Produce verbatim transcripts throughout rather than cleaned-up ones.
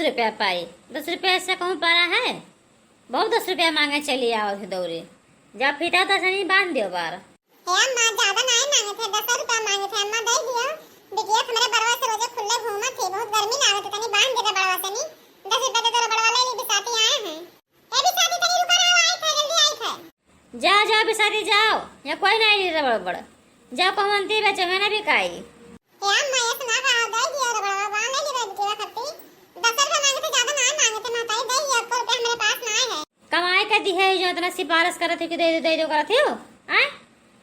रुपया पाई, दस रुपया से कहूँ पारा है? बहुत दस रुपया माँगे चली आवत है दौरी। जा फीता त सनी बाँध दियो बार। हे अम्मा, ज्यादा नाहीं माँगे थे, दस रुपया माँगे थे अम्मा, दे दियो। बिटिया हमरे बड़वा से रोजे खुल्ले घूमत थी, बहुत गर्मी लागत है, तनी बाँध दे दे बड़वा सनी। दस रुपया दे दे, बड़वा ले ली, बिसाती आए हैं। ए बिसाती, तनी रुका रहो, आई थे, जल्दी आई थे। जाओ, जाओ बिसाती जाओ, यहाँ कोई नाहीं ली रबड़ बड़। जाओ कहूँ अंती बेचो, मैं ना बिकाई। ए अम्मा, ऐसे ना कहा, दे दियो रबड़वा, बाँध ले ली बिटिया खत्ती। दस रुपया माँगे थे, ज्यादा नाहीं माँगे थे महताई, दे दियो, एक रुपया हमरे पास नाहीं है। कमाए के दिहे जो इतना सिफारिश करत हो कि दे दो, दे दो करत हो, आय?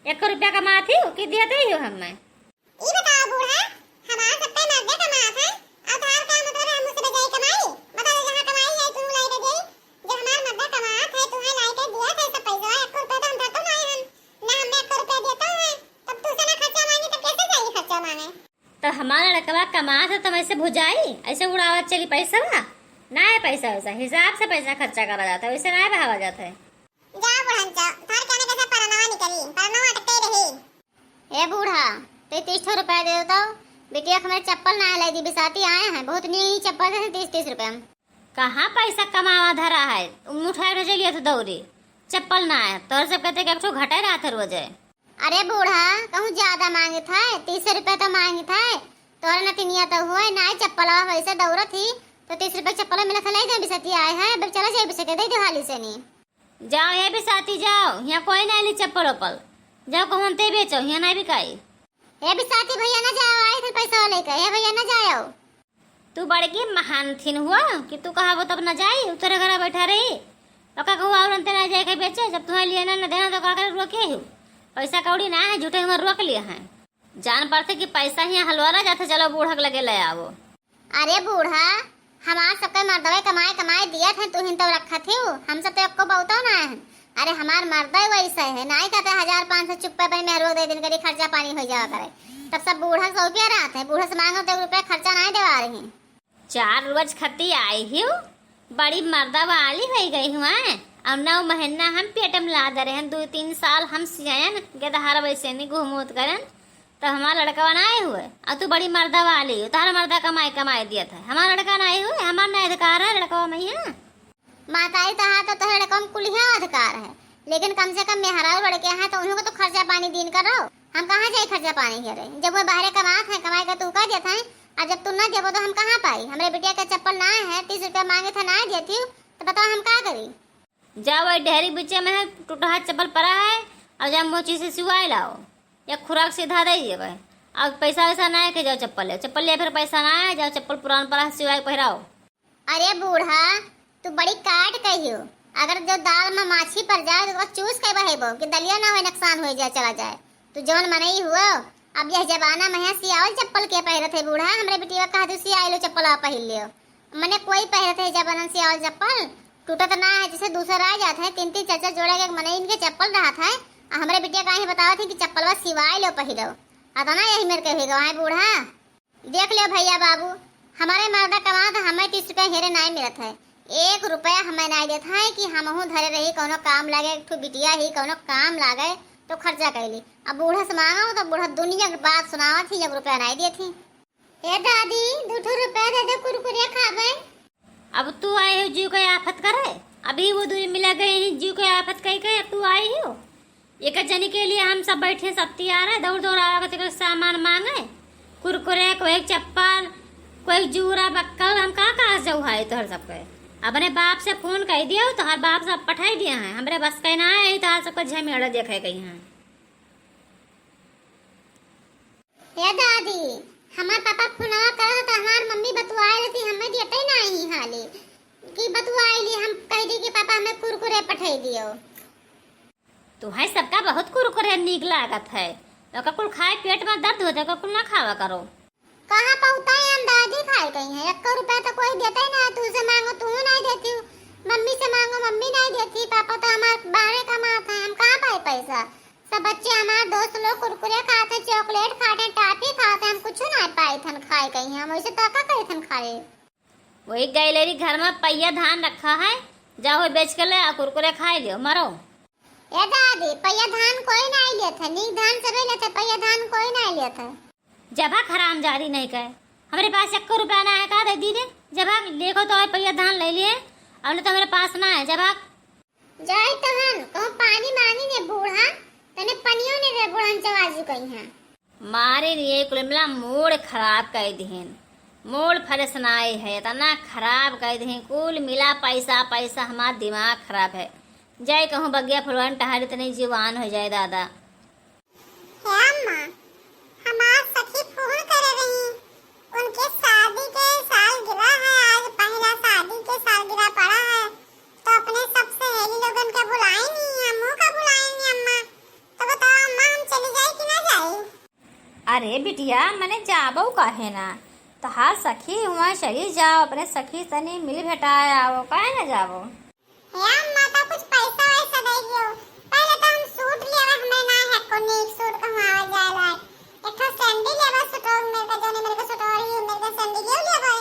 एक रुपया कमात हो कि दिया दे हो हमें? ई बताओ बूढ़ा, हमार सब पे मर्दे कमात है, और तोहार का मतलब है मुझसे बजाई कमाई? बता दे, जहाँ कमाई है तू लाई के दे। जब हमार मर्दा कमात है, तू है लाई के दिया थे सब पैसा, एक रुपया तो हम धरतो नाहीं हन, ना हमें एक रुपया देता है, तब तू से ना खर्चा माँगे, तब कैसे जाई खर्चा माँगे? तो हमारा लड़कवा कमात है, तुम ऐसे भुजाई, ऐसे उड़ावत चली पैसा? ना है पैसा वैसा, हिसाब से पैसा खर्चा करा जाता है, वैसे ना बहावा जाता है। जा बुढ़न जा, थार कहने के सब परनवा निकली, परनवा अटकते रही। ए बूढ़ा, ते तीस ठो रुपया दे दो, बिटिया के मेरे चप्पल ना लाई दी, बिसाती आए हैं, बहुत नी चप्पल दे तीस तीस रुपया में। कहाँ पैसा कमावा धरा है, उठाए न चलिए तो दौरी, चप्पल ना आए, तोर सब कहते कि एक ठो घटे रहा था रोजे। अरे बूढ़ा, कहूँ ज्यादा माँगे था, तीस रुपया तो माँगे था, तोर नतिनिया तो हुए ना चप्पल वैसे दौड़त ही, तो तीस रुपया चप्पल मिला था, लाई दे बिसाती आए हैं, अब चला जाए बिसा के दे दे हाली से नी। जाओ हे बिसाती जाओ, यहाँ कोई नाहीं ली चप्पल ओप्पल। जाओ कहूँ ते बेचो, यहाँ नाहीं बिकाई। हे बिसाती भैया ना जाओ, आई थे पैसा लेके, हे भैया ना जाओ। तू बड़की महान थिन हुआ कि तू कहा वो तब ना जाई, उतरे घर बैठा रही। ओका कहू और अंते ना जाए के बेचे, जब तुम्हें लिए ना, ना देना तो का करे रोके हो? पैसा कौड़ी ना है, झूठे हमारे रोक लिए हैं। जान पड़ते कि पैसा ही हलवाला जाते, चलो बूढ़ा के लगे ले आवो। अरे बूढ़ा, हमार सबके मर्दवे कमाए कमाए दिया थे, तू ही तो रखा थी, हम सब तो एको बहुतो ना है। अरे हमार मर्दे वैसे है, नाहीं कहते हजार पाँच सौ चुप्पे पे मेहरुआ दे दिन करी खर्चा पानी हो जावा करे, तब सब बूढ़ा से रुपया रहते हैं, बूढ़ा से माँगो तो एक रुपया खर्चा नाहीं देवा रही। चार रोज खती आई हूँ, बड़ी मर्दा वाली होइ गई हुआ है। और नौ महीना हम पेट में लाद रहे हैं, दो तीन साल हम सियायन गेदहार वैसे नहीं घूमूत करन, तो हमार लड़का ना आए हुए। और तू बड़ी मर्दा वाली हो, तार मर्दा कमाई कमाई दिया था, हमार लड़का ना आए हुए, हमार ना अधिकार है लड़का में यहाँ। माताई तहा तो तोहरे लड़का में कुलिया अधिकार है, लेकिन कम से कम मेहरारू लड़के हैं तो उन्हों को तो खर्चा पानी दीन करो। हम कहाँ जाई खर्चा पानी करे, जब वो बाहरे कमात है, कमाई के तू कह देत है, अब जब तू ना देबो तो हम कहाँ पाई? हमरे बिटिया के चप्पल ना है, तीस रुपया माँगे था ना देती हूँ, तो बताओ हम का करी? जाओ वही डेहरी बिचे में है, टूटा हाथ चप्पल पड़ा है, और जाओ मोची से सिवाए लाओ, या खुराक सीधा दे देवे। अब पैसा वैसा ना है कि जाओ चप्पल ले, चप्पल ले फिर पैसा ना है, जाओ चप्पल पुरान पड़ा है, सिवाए के पहिराओ। अरे बूढ़ा, तू बड़ी काट कहियो। अगर जो दाल में माछी पड़ जाए तो ओकरा चूस के बहेबो कि दलिया ना होए, नुकसान हो जाए, चला जाए। तू जवन मनई हुआ, अब यह जमाना में है सियावल चप्पल के पहिरत है बूढ़ा? हमरे बिटिया कहा तू सियावल चप्पल पहिर लियो। मने कोई पहिरत है जमाना सियावल चप्पल, टूटत ना है, जैसे दूसर आ जात है, तीन तीन चार चार जोड़े के मनई इनके चप्पल रहत है, आ हमरे बिटिया काहे बतावत है कि चप्पलवा सिवाए लो पहिरो। अतना यही मेरे के हुई गवाए बूढ़ा। देख लियो भैया बाबू, हमरे मर्दा कमात हमें तीस रुपया हेरे नाई मिलत है, एक रुपया हमें नाई देत है कि हमहू धरे रही, कौनो काम लागे, एक ठो बिटिया ही कौनो काम लागे तो खर्चा कैली। अब बूढ़ा से मांगो तो बूढ़ा दुनिया के बात सुनावत ही, एक रुपया नाई देत ही। ए दादी, दू ठो रुपया दे दे, कुरकुरे खाबे। अब तू आए हो जीव के आफत करे, अभी वो दुई मिला गए हैं जीव के आफत कह के, अब तू आई हो। एक जनी के लिए हम सब बैठे, सब तैयार है, दौड़ दौड़ आवा के सामान मांगे, कुरकुरे, कोई चप्पल, कोई जूरा बक्कल, हम कहाँ कहाँ से उहाई तोहर सबके? अपने बाप से फोन कह दियो, तोहर बाप सब पठाई दिया है, हमरे बस के ना है तोहर सबके झमेड़ा देखे गई हैं। हे दादी, हमार पापा फोनवा करत तो हमार मम्मी बतुआए लेती, हमें देते नहीं हाली कि बतुआए ली, हम कह दी कि पापा हमें कुरकुरे पठाई दियो। तुम्हें सबका बहुत कुरकुरे नीक लागत है, ओकर कुल खाए पेट में दर्द होते, ओकर कुल ना खावा करो। कहाँ पहुँचाए हम दादी खाए कहीं है, एक रुपया तो कोई देते ना, तू से मांगो तू नहीं देती हो, मम्मी से मांगो मम्मी नहीं देती, पापा तो हमारे बाहरे कमाते हैं, हम कहाँ पाए पैसा? सब बच्चे हमारे दोस्त लोग कुरकुरे खाते, चॉकलेट खाते, टाफी खाते, हम कुछ ना पाए थन खाए कहीं, हम वैसे तो का करे थन खाए। वही गैलरी घर में पहिया धान रखा है, जाओ बेच के ले आ, कुरकुरे खाए लियो, मरो। ए दादी, पहिया धान कोई नहीं लेत है, नीक धान सबे लेत है, पहिया धान कोई नहीं लेत है। जबक हरामजादी नहीं कहे, हमरे पास एको रुपया ना है, का दे दी रे? जब हक देखो तो पैया धान ले लिए, और नहीं तो मेरे पास ना है। जब हक जाई तहन कहूँ पानी मांगी ने बूढ़ा, तने पनियो ने दे बूढ़न चवाजू कहीं है। मारे लिए कुल मिला मूड खराब कर दिहिन, मूड फरेसनाई है, इतना खराब कर दिहिन, कुल मिला पैसा पैसा हमार दिमाग खराब है। जाए कहूँ बगिया फुलवन टहरी तनी जीवान हो जाए दादा। हे अम्मा, हमार सखी फोन करे रही, उनके शादी के सालगिरह है, आज पहला शादी के सालगिरह पड़ा है, तो अपने सब सहेली लोगन के बुलाई नहीं, हमहू का बुलाई नहीं अम्मा। तो बताओ अम्मा, हम चली जाई कि ना जाई? अरे बिटिया, मने जाबो काहे ना, तहार सखी हुआ चली जाओ, अपने सखी तनी मिल भेटाए आओ, काहे ना जाबो? हे अम्मा, तो कुछ पैसा वैसा दे दियो। पहले तो हम सूट लेवे, हमें ना है को नीक सूट कहूँ आवे जाए लायक। एक ठो सैंडल लेवे, सूटो मेरे का, जोने मेरे का सूट और ही मेरे का सैंडल ले लेवे।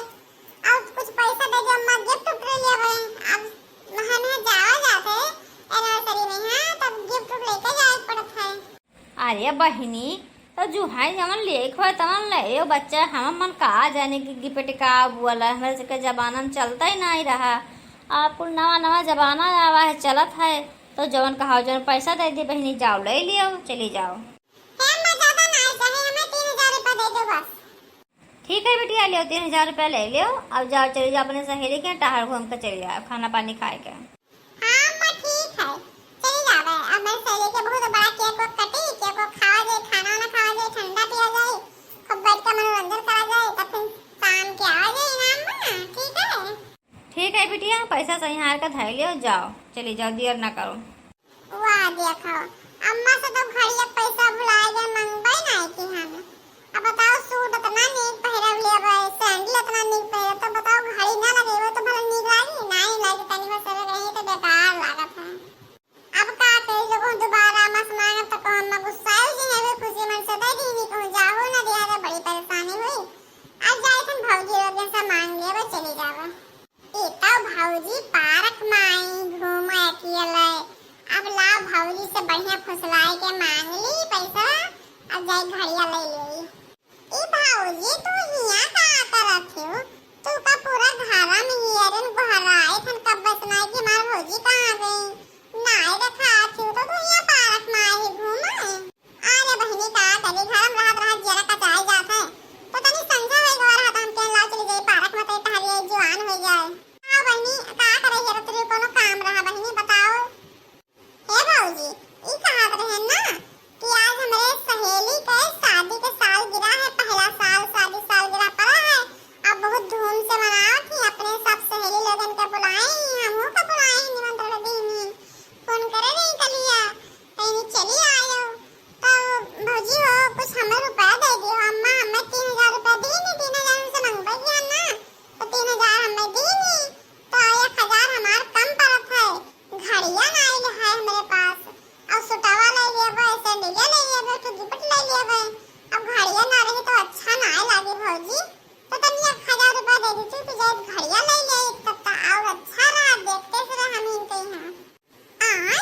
और कुछ पैसा दे दियो अम्मा, गिफ्ट उफ्ट ले लेवे। अब हमें जावा जाते एनिवर्सरी में, हाँ, तब गिफ्ट उफ्ट लेके जाए पड़त है। अरे बहिनी, तो जुहाई जवन लेख होय तवन ले यो बच्चा, हम मन का जाने कि गिफ्ट का बोला, हमरे सबके जमाना में चलता ही नहीं रहा। अब कुल नवा नवा जमाना आवा है, चलत है, तो जवन कहा जवन पैसा दे दे बहिनी, जाओ ले लियो, चली जाओ। हे अम्मा, ज्यादा नहीं चाहे, हमें तीन हजार रुपया दे दो बस। ठीक है बिटिया, लियो तीन हजार रुपया ले लियो, अब जाओ चली जाओ अपने सहेली के टहर घूम के चली जाओ, खाना पानी खाए के। हाँ अम्मा, ठीक है, चली जावे। अब मेरे सहेली के बहुत बड़ा केक वेक कटी, केक वेक खावा जाए, खाना वाना खावा जाए, ठंडा पिया जाए, खूब बैठ के मनोरंजन करा जाए, तब फिर शाम के आवा जाए ना अम्मा, ठीक है? ठीक है बिटिया, पैसा सही हार के धर लियो, जाओ, चली जाओ, देर ना करो। वाह, देखो, अम्मा से तो घड़िया पैसा भुलाए गए, मंगबे नहीं की हम। अब बताओ, सूट इतना नीक पहिरब लेबै, सैंडल इतना नीक पहिरब, तो बताओ, घड़ी ना लगेबै तो भला नीक लागी? नहीं लागी, तनी बस रही तो बेकार लागत है। अब का करी, जब हम दोबारा अम्मा से मांगब तो कहब अम्मा गुस्साए जी है, खुशी मन से दे दीनी, कहूँ जाहू ना दिया तो बड़ी परेशानी हुई। अब जाए थे भौजी लोग से मांग लेबै, चली जाबै। ई तो भौजी पार्क में आई घूमे अकेले। अब लाओ भौजी से बढ़िया फुसलाए के मांग ली पैसा, अब जाई घड़िया ले ले। ई भौजी तू हियां का करत हो? तू का पूरा घरा में हियरन गोहराए थन, कब बस नाई कि हमार भौजी कहाँ गई? नाई देखात हो तो तू हियां पार्क में आई घूमे। अरे बहिनी, का करी, घर में रहत रहत जियरा कचाई जात है। तो तनी संझा होई गवा रहत, हम कहन लाओ चली जाई पार्क में, तनी टहरी आई, जुआन होई जाए। हाँ बहिनी, का करे जरूरत रही, कोनो काम रहा बहिनी, बताओ। हे भौजी, ई कहत रहे ना कि आज हमरे सहेली के शादी के सालगिरह है, पहला साल शादी सालगिरह पड़ा है, अब बहुत धूम से मनावत ही, अपने सब सहेली लोगन के बुलाए ही, हमहू के बुलाए ही, निमंत्रण दीनी, फोन करे रही कलिया, तनी चली आयो। तो भौजी हो, कुछ हमें रुपया दे दियो। अम्मा, हमें तीन हजार रुपया दी नहीं, तीन हजार हमसे मंगबे किया ना, तो तीन हजार हमें दी नहीं, तो एक हजार हमार कम पड़त है। घड़िया ना आइल है हमरे पास, और सुटवा ले लेबे, सैंडलिया ले लेबे, तो गिफ्ट ले लेबे। अब घड़िया ना रही तो अच्छा ना लागी भौजी, तो तनी एक हजार रुपया दे देती, तो जाए घड़िया ले ले, तब तो और अच्छा रहा, देखते से रह हम इनके यहाँ। आय,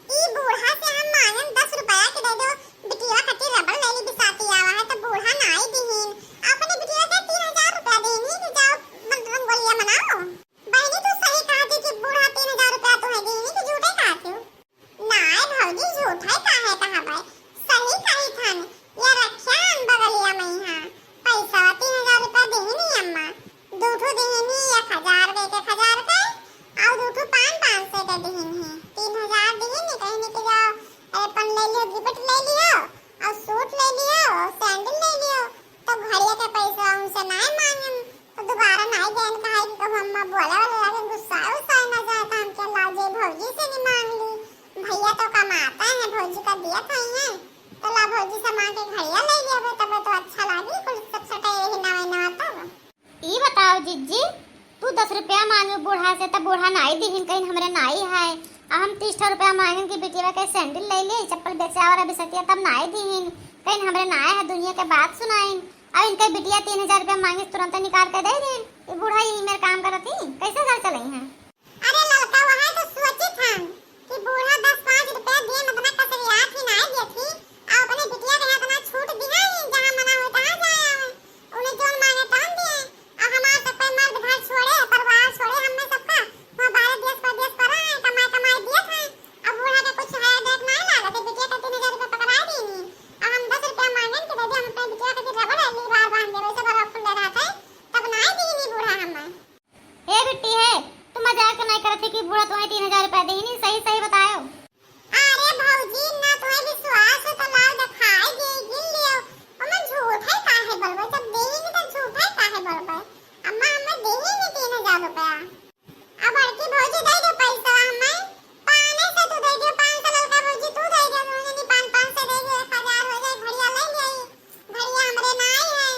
ई बूढ़ा से हम मांगन दस रुपया के दे दो, बिटिया खातिर रबड़ ले ली, बिसाती आवा है, तो बूढ़ा नाई दीहिन। अपने बिटिया के तीन हजार रुपया दीनी कि जाओ मन-, रंगोलिया मनाओ। बहिनी, तू सही कहा थी कि बूढ़ा तीन हजार रुपया तुम्हें दीनी कि झूठे कहा थी? नाय भौजी, झूठे काहे कहा भाई, सही कही थन। या रख्या हन बगलिया में यहाँ, पैसा तीन हजार रुपया दीनी अम्मा। दू ठो दिहिन ही, एक हजार के, एक एक हजार के, और दू ठो पाँच, पाँच सौ के दिहिन ही। तीन हजार दिहिन ही, कहिन कि जाओ, अरे, अपन ले लियो, गिफ्ट ले लियो, और सूट ले लियो, और सैंडल ले लियो। तो घड़िया के पैसा उनसे नाय मांगन, तो दोबारा नाय जान कहा कि कहूँ अम्मा बोले वाले लगे, गुस्सा उस्सा ना जाए, तो हम के लाओ जे भौजी से नहीं मांग ली। भैया तो कमाता है, भौजी का दिया था ही है, तो ला भौजी से मांग के घड़िया ले लियो, तब तो अच्छा लागी, कुछ सब सटे रही नवा नवा तब। ई बताओ जिज्जी, तू दस रुपया मांगू बूढ़ा से, तब बूढ़ा नाई दीहिन, कहिन हमरे नाई है। अब हम तीस ठो रुपया मांगन कि बिटिया के सैंडल ले ले, चप्पल बेचे आवा रहा बिसतिया, तब नाई दीहिन, कहिन हमरे नाई है, दुनिया के बात सुनाइन। अब इनके बिटिया तीन हजार रुपया मांगे, तुरंत निकाल के दे दीन। ई बूढ़ा यही मेरे काम करत ही, कैसे घर चलई हैं? अरे ललका, वह तो सोचित हन कि बूढ़ा दस पाँच रुपया दिए, मतलब कसरियात ही नाई देत ही, आ अपने बिटिया के इतना छूट दिया ही, जहाँ मना हो तहाँ जाए आवे, उन्हें जोन मांगे तौन दिए, आ हमार तो कोई मर्द घर सही सही बतायो। अरे भौजी, ना तोहे विश्वास है तो लाओ देखाई दे, गिन लियो। ओमे झूठ है काहे बोलबे? जब देही नहीं तो झूठ है काहे बोलबे? अम्मा, हमें देही नहीं तीन हजार रुपया। अब बड़की भौजी दे दे पैसा हमें, पाने से तू दे दे, पाँच सौ ललका भौजी तू दे दे, दोनों जनी पाँच पाँच सौ दे दे, एक हजार हो जाए, घड़िया ले ले, घड़िया हमरे नाई है।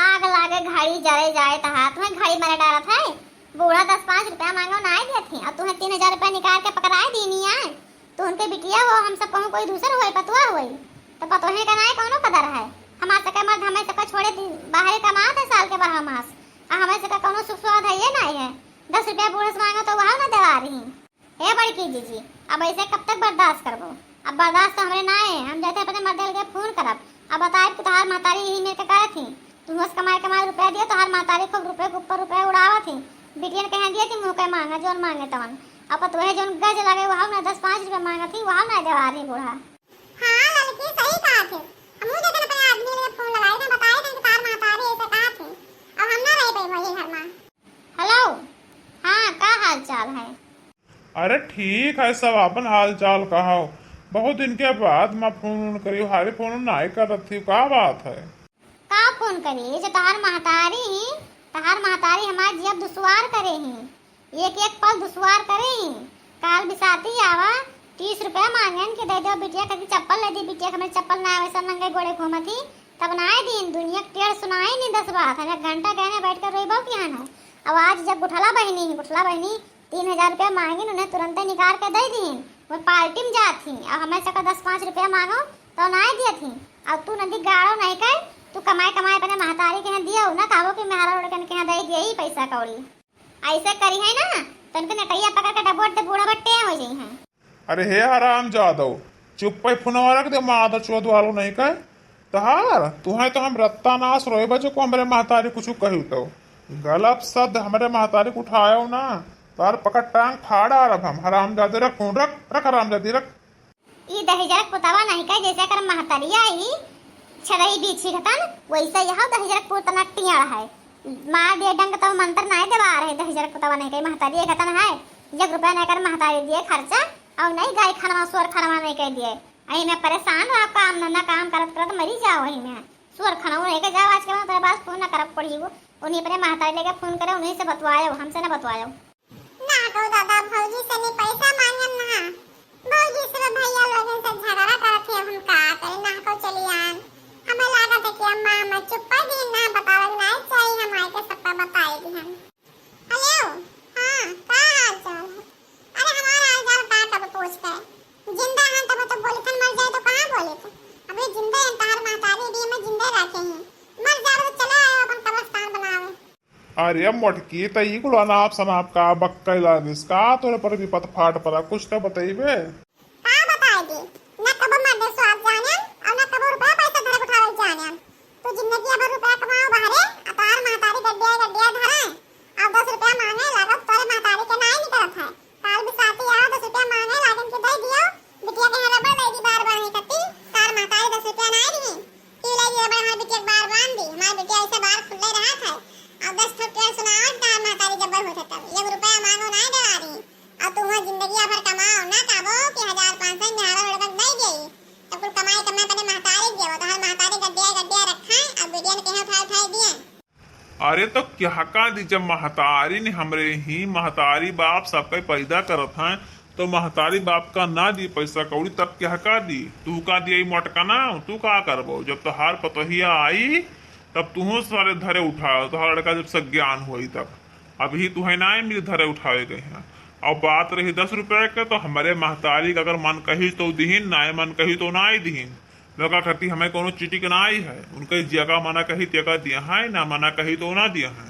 आग लागे घड़ी जरे जाए तहार, तुम्हें घड़ी मरे डारत है। बूढ़ा दस पाँच रुपया मांगो ना आई देत ही, और तुम्हें तीन हजार रुपया निकाल के पकड़ाए दीनी है। तू उनके बिटिया हो, हम सब कहूँ कोई दूसर होए, पतुआ होए, तो पतोहे का नाय कौनो कदर है। हमार सके मर्द हमें सके छोड़े दिन बाहरे कमात है साल के बारह मास, आ हमें सके कौनो सुख स्वाद है ये नाय है। दस रुपया बूढ़ा से मांगो तो वह ना देवा रही। हे बड़की जीजी, अब ऐसे कब तक बर्दाश्त करबो? अब बर्दाश्त तो हमरे ना है। हम जाते अपने मर्दे लगे फोन करब, अब बताए कि तोहार महतारी यही मेरे के करत ही। तू बस कमाए कमाए रुपया दियो, तोहार महतारी खूब रुपये के ऊपर रुपया उड़ावत ही। बिटियन कहे दिए कि मुँह के मांगा, जोन मांगे तवन। अब पतोहे जोन गज लगे, वहाव ना दस पाँच रुपया मांगत ही, वहाव ना देवा रही बूढ़ा। हाँ लड़की, सही कहा थे। हमहू जगन अपने आदमी लगे फोन लगाए थे, बताए थे कि तार महतारी ऐसे कहा थे। अब हम ना रह पाए वही घर में। हेलो, हाँ, का हाल चाल है? अरे ठीक है, सब आपन हाल चाल कहो। बहुत दिन के बाद मैं फोन उन करी, हारे फोन उन नाय करत थी, का बात है? का फोन करी, जो तहार महतारी ही, तहार महतारी हमार जियब दुश्वार करे ही, एक एक पल दुश्वार करे ही। काल बिसाती आवा, तीस रुपया मांगेन कि दे दो बिटिया, कभी चप्पल ले दी बिटिया, हमें चप्पल ना आवे, सब नंगे गोड़े घूमत ही, तब ना आए दिन दुनिया के टेढ़ सुनाई नहीं दस बात, हम एक घंटा कहने बैठ कर रोई बहु किहान है। अब आज जब गुठला बहिनी ही, गुठला बहिनी तीन हजार रुपया मांगिन, उन्हें तुरंते निकाल के दे दीन। वो पार्टी में जात ही, अब हमें सका दस पाँच रुपया मांगो तो ना दियत ही। अब तू नदी गाड़ो नहीं कर, तू कमाए कमाए अपने महतारी के यहाँ दियो ना, कहबो कि मेहरा लड़कन के यहाँ दे दिए ही पैसा कौड़ी। ऐसे करी है ना, तो उनके नटैया पकड़ के डबोट दे, बूढ़ा बट्टे हो जाई हैं। अरे हे हराम जादव, चुप्पे फोनवा रख दे, मादर चोद वालो नहीं कहे। तहार, तुहे तो हम रत्ता नाश रोए बजे को हमरे महतारी कुछ कही तो। गलत शब्द हमरे महतारी को उठायो ना, तार पकड़ टांग फाड़ आरब हम। हराम जादे रख फोन, रख, रख हराम जादी रख। ई दहिजरक पुतवा नहीं कहे, जैसे कर महतरिया ई छड़ई बीछी घतन, वैसे यह दहिजरक पुतना टियाड़ है। मार दिए डंग तो मंत्र नहीं देवा रहे, दहिजरक पुतवा नहीं कहे, महतरिया घतन है। एक रुपया नहीं कर महतारी दिए खर्चा, और नहीं गाय खनवा, सुअर खनवा नहीं कह दिए। अही में परेशान रहो, काम धंधा काम करत करत मरी जाओ, वही में सुअर खनवा नहीं कह जाओ। आज के बाद तेरे पास फोन ना करब पड़ी वो, उन्हीं अपने महतारी लेके फोन करे, उन्हीं से बतवायो, हमसे ना बतवायो। ना को दादा, भौजी से नहीं पैसा मांगन ना। भौजी से भैया लोगन से झगड़ा करत है, हम का करी, ना को चली आन। हमें लागत है कि अम्मा हमें चुप्पा दी ना, बतावे ना चाहिए, हम आए के सबका बताए दी हम। हेलो, हाँ, का हाल चाल है? अरे हमारा हाल चाल का कब पूछते? जिंदा हैं तब तो बोले थे, मर जाए तो कहाँ बोले थे? अभी जिंदा हैं, तार महतारी भी हमें जिंदा रखे हैं। मर जाओ तो चले आयो अपन कब्रिस्तान बनावे। अरे मोटकी, त ई कुल अनाप शनाप का बक्कई लागिस का? तोरे पर विपत फाट पड़ा, कुछ तो बतइबे। का बताई दी? न कबो मर्दे स्वाद जानेन, और न कबो रुपया पैसा धरे उठावे जानेन। तू जिंदगी भर रुपया कमाओ बाहरे, आ तार महतारी गड्डिया गड्डिया धरे, और दस रुपया मांगे लागत, तोरे महतारी के नाई निकलत है। काल बिसाती आओ, दस रुपया मांगे लागन के दे दियो, बिटिया के यहाँ रबड़ ले दी बार बांधे कती, तार महतारी दस रुपया नाई दी। क्यों ले दी रबड़, हमारी बिटिया के बार बांध दी, हमारी बिटिया ऐसे बार खुले रहत है। अब दस ठो टेढ़ सुनाओ, तार महतारी जबर होत है तब, एक रुपया मांगो नाई देवा रही। अब तू वहाँ जिंदगी भर कमाओ, ना कहबो कि हजार पाँच सौ मेहरा लड़कन दे गई, तब कुल कमाई कमाई अपने महतारी के देवो, तो हर महतारी गड्डिया गड्डिया रखा है, अब बिटिया ने कहीं उठा उठाई दिए। अरे तो क्या का दी, जब महतारी ने हमरे ही महतारी बाप सबके पैदा करत हैं, तो महतारी बाप का ना दी पैसा कौड़ी, तब क्या का दी? तू का दिया ई मोटका ना, तू का करबो? जब तोहार पतोहिया आई, तब तू सारे धरे उठाओ, तोहार लड़का जब सज्ञान होई तब। अभी तुहे ना मिली धरे उठावे के हैं। और बात रही दस रुपया के, तो हमरे महतारी का अगर मन कही तो दिहिन, ना मन कही तो ना दिहिन। लोका खाती हमें कोनो चिटिक ना आई है, उनके जिया का मना कही तेका दिया है, ना मना कही तो ना दिया है।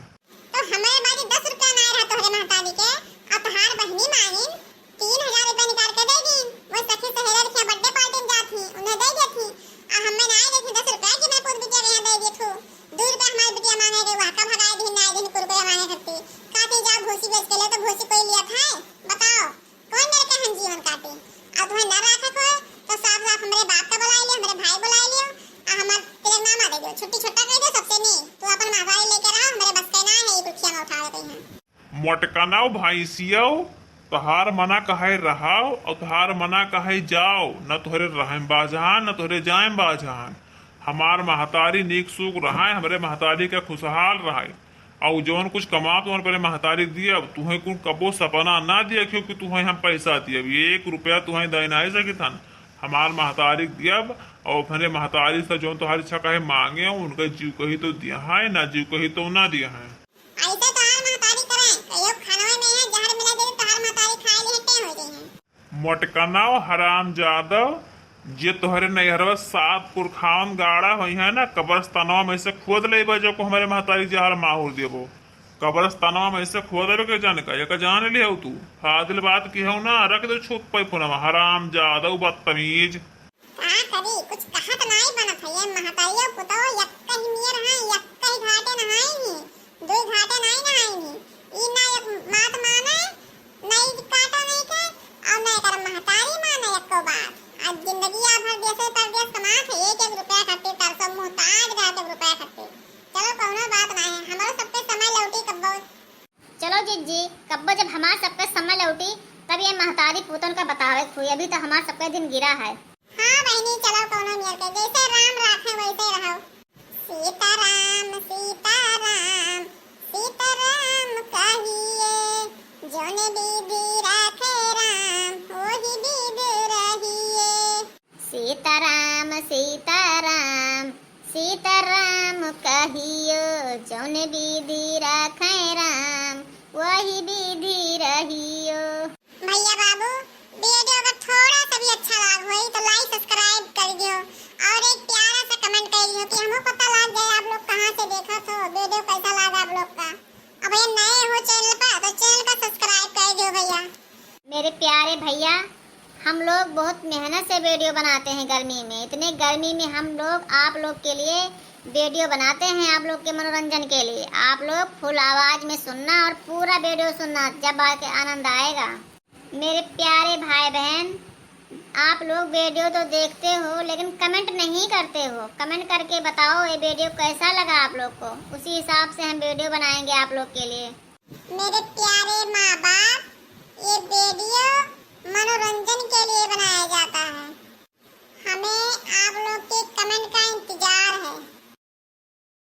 तो हमें बाजी दस रुपया ना रहा तोहरे महतारी के, और तोहार बहिनी मांगिन तीन हजार रुपया निकाल के दे दीन। वो सखी सहेली के बर्थडे पार्टी में जात ही, उन्हें दे देत ही, आ हमें ना दे थी दस रुपया कि मैं पूत बिटिया के यहाँ दे दे थू। दो रुपया हमारी बिटिया मांगे के वह का भगाए दीन, ना दीन कुरकुरे मांगे करती। कहती जाओ भूसी बेच के ले, तो भूसी कोई लिया था? बताओ। कौन मेरे के हम जीवन काटे? अब तुम्हें न राखे कोई, तो साफ साफ हमरे बाप का बुलाई ले, हमरे भाई बुलाई लियो, आ हमार तिलकनामा दे दो, छुट्टी छुट्टा कह दो सबसे नहीं। तू अपन महतारी लेके रहो, हमरे बस के ना है, ये कुर्सिया में उठावे कहीं है। मोटकनव भैंसियव, तोहार मना कहै रहाव और तोहार मना कहै जाव, न तोहरे रहम बाझान, न तोहरे जाएम बाझान। हमार महतारी नीक सूख रहाय, हमरे महतारी के खुशहाल रहाय। और जौन कुछ कमाब, तोहन पहले महतारी दियब। तुहें कुल कबो सपना ना दिया, क्योंकि तुहें हम पैसा दियब, एक रुपया तुहें दे नहीं सकित हन। हमार महतारी दियब, और अपने महतारी से जौन तोहार इच्छा कहे मांगे, उनका जीव कही तो दिया है, ना जीव कही तो ना दिया है। ऐसे तोहार महतारी करे, कहियो खानवे में है जहर मिला दे, तोहार महतारी खाए ले हटे हो जाई है। मोटकनव हरामजादव, जे तोहरे नैहरवा सात पुरखावन गाड़ा होई है ना, कब्रस्तानवा में से खोद लेबा, जो को हमरे महतारी जहर माहुर देबो। कब्रस्तानवा में से खोद लेबे के जान का, एक जान लिहौ तू। फाजिल बात की हौ ना, रख दे छुप पे फोनवा, हरामजादव, बदतमीज। का करी, कुछ कहत नाई बनत है, ये महतारियो पुतौ यक्का ही नियर हैं, यक्का ही घाटे नहाई ही, दुई घाटे नाई नहाई ही। ई ना एक मात माने, नाई काटो नहीं के, और ना एकर महतारी माने एको बात। आज जिंदगी आ भर देशे परदेश कमात है, एक एक रुपया खातिर तरसो, मोहताज रहत एक रुपया खातिर। चलो कौनो बात नाई है, हमरो सबके समय लौटी कब्बो। चलो जिज्जी, कब्बो जब हमार सबके समय लौटी, तब ये महतारी पूतन का बतावे के हुई, अभी तो हमार सबके दिन गिरा है। हाँ बहिनी, चलो कौनो नियर के, जैसे राम राखे वैसे रहो। सीताराम सीताराम सीताराम कहिए, जौन विधि राखे राम वही विधि रहिए। सीताराम सीताराम सीताराम कहियो, जौन विधि राखे राम वही विधि रहियो। भैया बाबू, वीडियो अगर थोड़ा सा भी अच्छा लाग होई तो like subscribe कर दियो और एक प्यारा सा comment कर दियो कि हमको पता लग जाए आप लोग कहाँ से देखत हो, वीडियो कैसा लगा आप लोग का। अब भैया नए हो चैनल पर तो चैनल का subscribe कर दियो भैया। मेरे प्यारे भैया, हम लोग बहुत मेहनत से वीडियो बनाते हैं गर्मी में। इतने गर्मी में हम लोग आप लोग के लिए वीडियो बनाते हैं, आप लोग के मनोरंजन के लिए। आप लोग फुल आवाज़ में सुनना और पूरा वीडियो सुनना, जब आके आनंद आएगा। मेरे प्यारे भाई बहन, आप लोग वीडियो तो देखते हो लेकिन कमेंट नहीं करते हो। कमेंट करके बताओ ये वीडियो कैसा लगा आप लोग को, उसी हिसाब से हम वीडियो बनाएंगे आप लोग के लिए। मेरे प्यारे माँ बाप, ये वीडियो